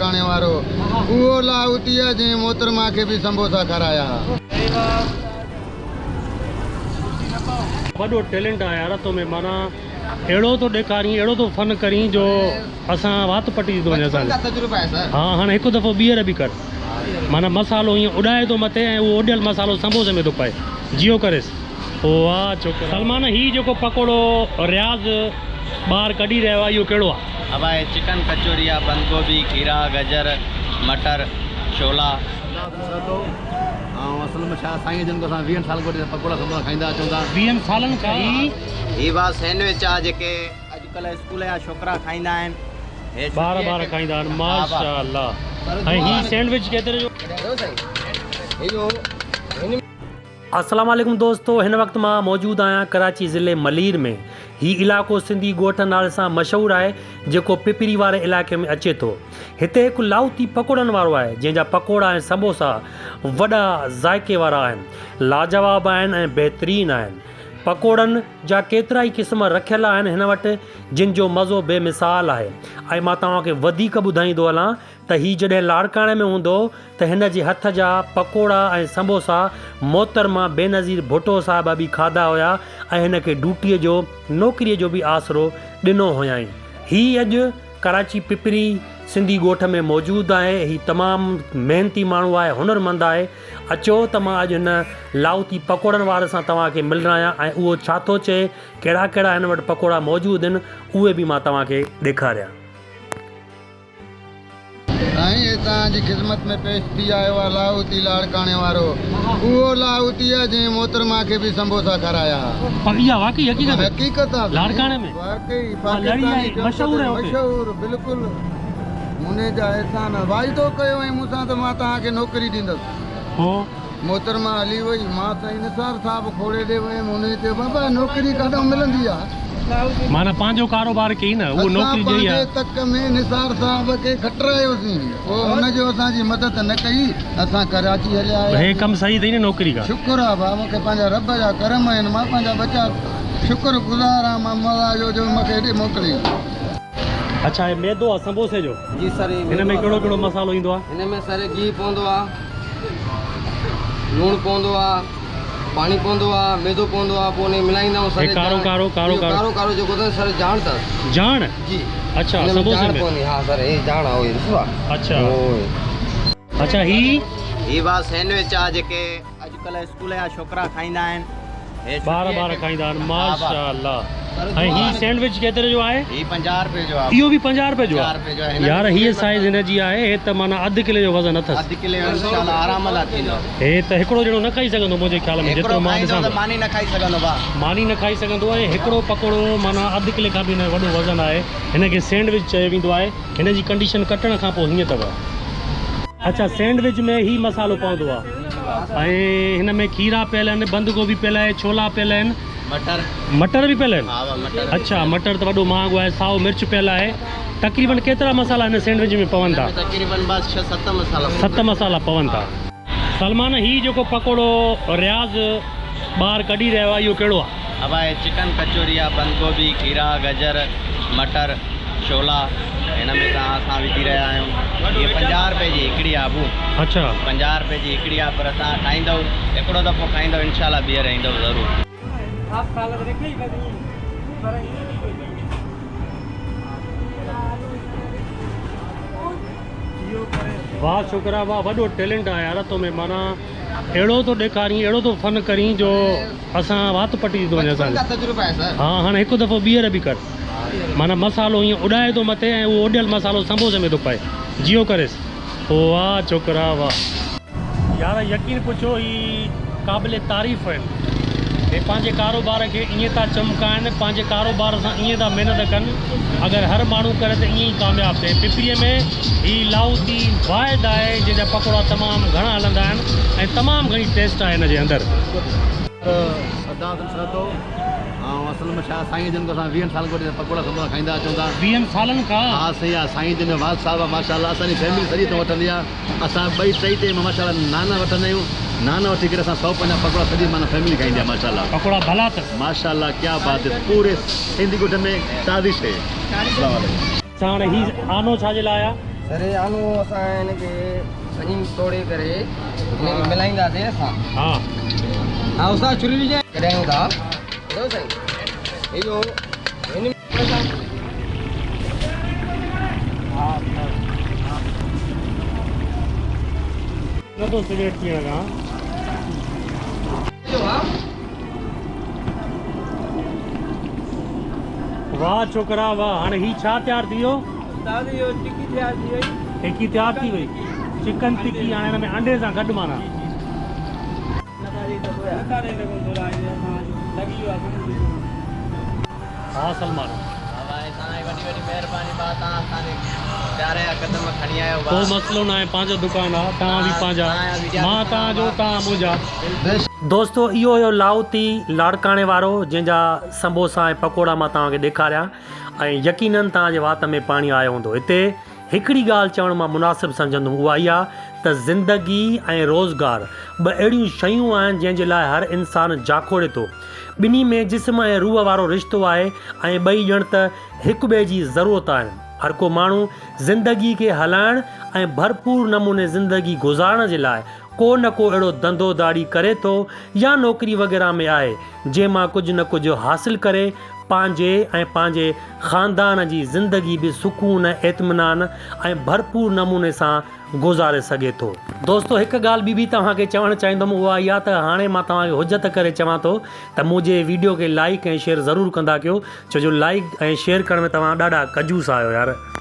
لاڙڪاڻي وارو اهو لاهوتي آ جنهن محترمه کي به سمبوسا کارايا ها. وڏو ٽيلنٽ آ يار تو ۾ معنيٰ اهڙو ٿو ڏيکارين اهڙو ٿو فن ڪرين جو اسان وات پٽجي ٿو وڃي اسان جو ها هاڻي هڪ دفعو ٻيهر به ڪر معنيٰ مصالحو ائين اڏائي ٿو مٿي ۽ اهو اڏيل مصالحو سمبوسي ۾ ٿو پئي جيئو ڪريس واه ڇوڪرا. سلمان هي جيڪو پڪوڙو رياض ٻاهر ڪڍي رهيو آهي اهو ڪهڙو آهي؟ ابا هي چڪن ڪچوري آ بند گوبي کيرا گجر مٽر ڇولا. ۽ اصل ۾ ڇا سائين جن کان اسان ويهن سالن کان وٺي پڪوڙا سموسا کائيندا اچون ٿا. ويهن سالن کان هي. هي ڀاء سينڊوچ آ جيڪي اڄڪلهه اسڪول جا ڇوڪرا کائيندا آهن. هي ٻار ڇٽيء ٻار کي کائيندا آهن ها ڀاء. ماشاء الله ۽ هي سينڊوچ ڪيتري جو. السلام عليڪم دوستو هن وقت مان موجود آهيان ڪراچي ضلعي ملير ۾ هي علائقو سنڌي ڳوٺ نالي سان مشهور آهي جيڪو پپري واري علائقي ۾ اچي ٿو هتي هڪ لاهوتي پڪوڙن وارو آهي جنهن جا پڪوڙا ۽ سمبوسا وڏا ذائقي وارا آهن لاجواب آهن ۽ بهترين آهن پڪوڙن جا ڪيترائي قسم رکيل آهن هن وٽ جن جو مزو بي مثال آهي ۽ مان توهان کي وڌيڪ ٻڌائيندو هلان ته هي جڏهن لاڙڪاڻي ۾ هوندو ته هن جي هٿ جا پڪوڙا ۽ سمبوسا محترمه بينظير ڀٽو صاحبه به کاڌا هيا ۽ هن کي ڊوٽيء جو نوڪريء جو به آسرو ڏنو هيائين. هي اڄ ڪراچي پپري سنڌي ڳوٺ ۾ موجود آهي. هي تمام محنتي ماڻهو آهي، هنرمند آهي. اچو ته مان اڄ هن لاهوتي پڪوڙن واري سان توهان کي ملرايان ۽ اهو ڇا ٿو چئي، ڪهڙا ڪهڙا هن وٽ پڪوڙا موجود آهن، اهي به مان توهان کي ڏيکاريان. سائين هي توهان جي خدمت ۾ پيش ٿي آيو آ لاهوتي لاڙڪاڻي وارو اهو لاهوتي آ جنهن محترمه کي به سمبوسا کارايا ها. پر اها واقعي حقيقت آهي حقيقت آ سائين لاڙڪاڻي ۾ واقعي اها لڙي پاڪستاني آهي چونڪ مشهور تي آهي اتي. مشهور بلڪل منهنجا جا احسان آ واعدو ڪيو هئين مون سان ته مان توهان کي نوڪري ڏيندس. هو. محترمه هلي وئي. مان سائين نثار صاحب کوڙي ڏي ويم. هن چيو بابا نوڪري ڪاڏانهن ملندي آ. معنيٰ پنهنجو ڪاروبار ڪيئي نه اهو اسان نوڪري ڏئي ها. پنهنجي تڪ ۾ نثار صاحب کي کٽرايوسين. پوء هن جو اسان جي مدد نه ڪئي. اسان ڪراچي هليا هي آياسين. ڪم صحيح اٿئي نه نوڪري کا. شڪر آ ڀاء مون کي پنهنجا رب جا ڪرم آهن. مان پنهنجا ٻچا شڪر گذار آهيان مان مولا جو جو مون کي هيڏي موڪليائين. اڇا هي ميدو آ سمبوسي جو. جي سر هي هن ميدو ۾ آ ڪهڙو ڪهڙو سمبوسي جو. مصالحو ايندو آ. هن ۾ سر گيهه پوندو آ. لوڻ پوندو آ پاڻي پوندو آ ميدو پوندو آ پوء ان کي ملائيندا آهيون هي سر ڪارو جاڻ ڪارو ڪارو اهو ڪارو ڪارو ڪارو جيڪو اٿس سر جاڻ اٿس جاڻ جي اڇا هن ۾ سموسي جاڻ ۾ پوندي ها سر هي جاڻ آ اهو ڏسو آ اڇا اهو اڇا هي هي ڀاء سينڊوچ آ جيڪي اڄڪلهه اسڪول جا ڇوڪرا کائيندا آهن. هي ٻار ڇٽيء ٻار کي کائيندا آهن ها ڀاء. ماشاء الله ۽ هي سينڊوچ ڪيتري جو آهي؟ هي 50 رپئي جو آهي. اهو به 50 رپئي جو 50 آهي رپئي جو آهي. هن ۾ يار پوري هيء سائيز مطلب هن جي آهي هي ته معنيٰ اڌ ڪلي جو وزن اٿس. اڌ ڪلي جو انشاء الله آرام سان ٿيندو. هي ته هڪڙو ڄڻو نه کائي سگهندو منهنجي خيال ۾ هڪڙو جيترو مان کائيندو ڏسان ته ٿو. ماني نه کائي سگهندو ڀاء. ماني نه کائي سگهندو ۽ هڪڙو پڪوڙو معنيٰ اڌ ڪلي کان به هن جو وڏو وزن آهي. هن کي سينڊوچ چيو ويندو آهي. هن جي ڪنڊيشن ڪٽڻ کان پوء هيئن اٿو. اڇا سينڊوچ ۾ هي مصالحو پوندو آ ۽ هن ۾ کيرا پيل آهن بند گوبي پيل آهي ڇولا پيل آهن مٽر مٽر به پيل آهن ها ها مٽر اڇا مٽر ته وڏو مهانگو آهي سائو مرچ پيل آهي تقريبن ڪيترا مصالحا هن سينڊوچ ۾ پون ٿا تقريبن بس 6 7 مصالحا 7 مصالحا پون ٿا سلمان هي جيڪو پڪوڙو رياض ٻاهر ڪڍي رهيو آهي اهو ڪهڙو آهي؟ ابا هي چڪن ڪچوري آ بند گوبي کيرا گجر مٽر ڇولا هن ۾ تان اسان وجهي رهيا آهيون هي 50 روپئي جي هڪڙي آ ابو اڇا 50 روپئي جي هڪڙي آ پر تان کائيندؤ هڪڙو دفعو کائيندؤ انشاء الله ٻيهر ايندؤ ضرور. واه ڇوڪرا واه وڏو ٽيلنٽ آ يار تو ۾ معنيٰ اهڙو ٿو ڏيکارين اهڙو ٿو فن ڪرين جو اسان وات پٽجي ٿو وڃي اسان جو ها هاڻي هڪ دفعو ٻيهر به ڪر معنيٰ مصالحو ائين اڏائي ٿو مٿي ۽ اهو اڏيل مصالحو سمبوسي ۾ ٿو پئي جيئو ڪريس واه ڇوڪرا واه. يار يقين پڇو هي قابل تعريف آهن هي پنهنجي ڪاروبار کي ائين ٿا چمڪائن پنهنجي ڪاروبار سان ائين ٿا محنت ڪن اگر هر ماڻهو ڪري ته ائين ئي ڪامياب ٿئي پپري ۾ هي لاهوتي واحد آهي جنهن جا پڪوڙا تمام گهڻا هلندا آهن ۽ تمام گهڻي ٽيسٽ آهي هن جي اندر. سردار سرتو ۽ اصل ۾ ڇا سائين جن کان اسان ويهن سالن کان وٺي پڪوڙا سموسا کائيندا اچون ٿا. ويهن سالن کان؟ ها سائين ها سائين جن جو والد صاحب آ ماشاءالله اسان جي فيملي سڄي هتان وٺندي آ اسان ٻئي ٽئي ٽيم ماشاءالله نان وٺندا آهيون نان وٺي ڪري اسان 150 پڪوڙا سڄي معنيٰ فيملي کائيندي آ ماشاءالله. پڪوڙا ڀلا اٿس. ماشاءالله ڪيا بات هي پوري سنڌي ڳوٺ ۾ تازي شي. اسلام عليڪم. اڇا هاڻي هي آنو ڇا جي لاء آ؟ سر هي آنو اسان هن کي ڀڃي ٽوڙي ڪري هن کي ملائينداسين اسان. ها. ها استاد ڇري وجهائي. ڪڍايون ٿا. ٻڌو سائين. اهو هن نٿو سگريٽ پيئڻ کان. واھ ڇوڪرا واھ هاڻي هي ڇا تيار ٿي ويو؟ استاد اهو ٽڪي تيار ٿي وئي. ٽڪي تيار ٿي وئي. چڪن ٽڪي هاڻي هن ۾ انڊي سان گڏ معنيٰ. ها سلمان. ها ڀائي توهان جي وڏي وڏي مهرباني ڀاء توهان اسان جي پياري جا قدم کڻي آيو ڀاء. ڪو مسئلو ناهي پنهنجو دڪان آ توهان به پنهنجا مان توهان جو توهان منهنجا. دوستو اهو هيو لاهوتي لاڙڪاڻي وارو جنهن جا سمبوسا ۽ پڪوڙا مان توهان کي ڏيکاريا ۽ يقينن توهان جي وات ۾ پاڻي آيو هوندو هتي هڪڙي ڳالهه چوڻ مان مناسب سمجهندم اها اها ته زندگي ۽ روزگار ٻه اهڙيون شيون آهن جنهن جي لاء هر انسان جاکوڙي ٿو. ٻنهي ۾ جسم ۽ روح وارو رشتو آهي ۽ ٻئي ڄڻ ته هڪٻئي جي ضرورت آهن. هر ڪو ماڻهو زندگي کي هلائڻ ۽ ڀرپور نموني زندگي گذارڻ جي لاء ڪو نه ڪو اهڙو ڌنڌو ڌاڙي ڪري ٿو يا نوڪري وغيره ۾ آهي جنهن مان ڪجهه نه ڪجهه حاصل ڪري پنهنجي ۽ پنهنجي خاندان جي زندگي به سڪون ۽ اطمينان ۽ ڀرپور نموني سان گذاري سگهي ٿو. دوستو هڪ ڳالهه ٻي به توهان کي چوڻ چاهيندم اها اها ته هاڻي مان توهان کي حجت ڪري چوان ٿو ته منهنجي ويڊيو کي لائيڪ ۽ شيئر ضرور ڪندا ڪيو ڇو جو لائيڪ ۽ شيئر ڪرڻ ۾ توهان ڏاڍا ڪجوس آهيو يار.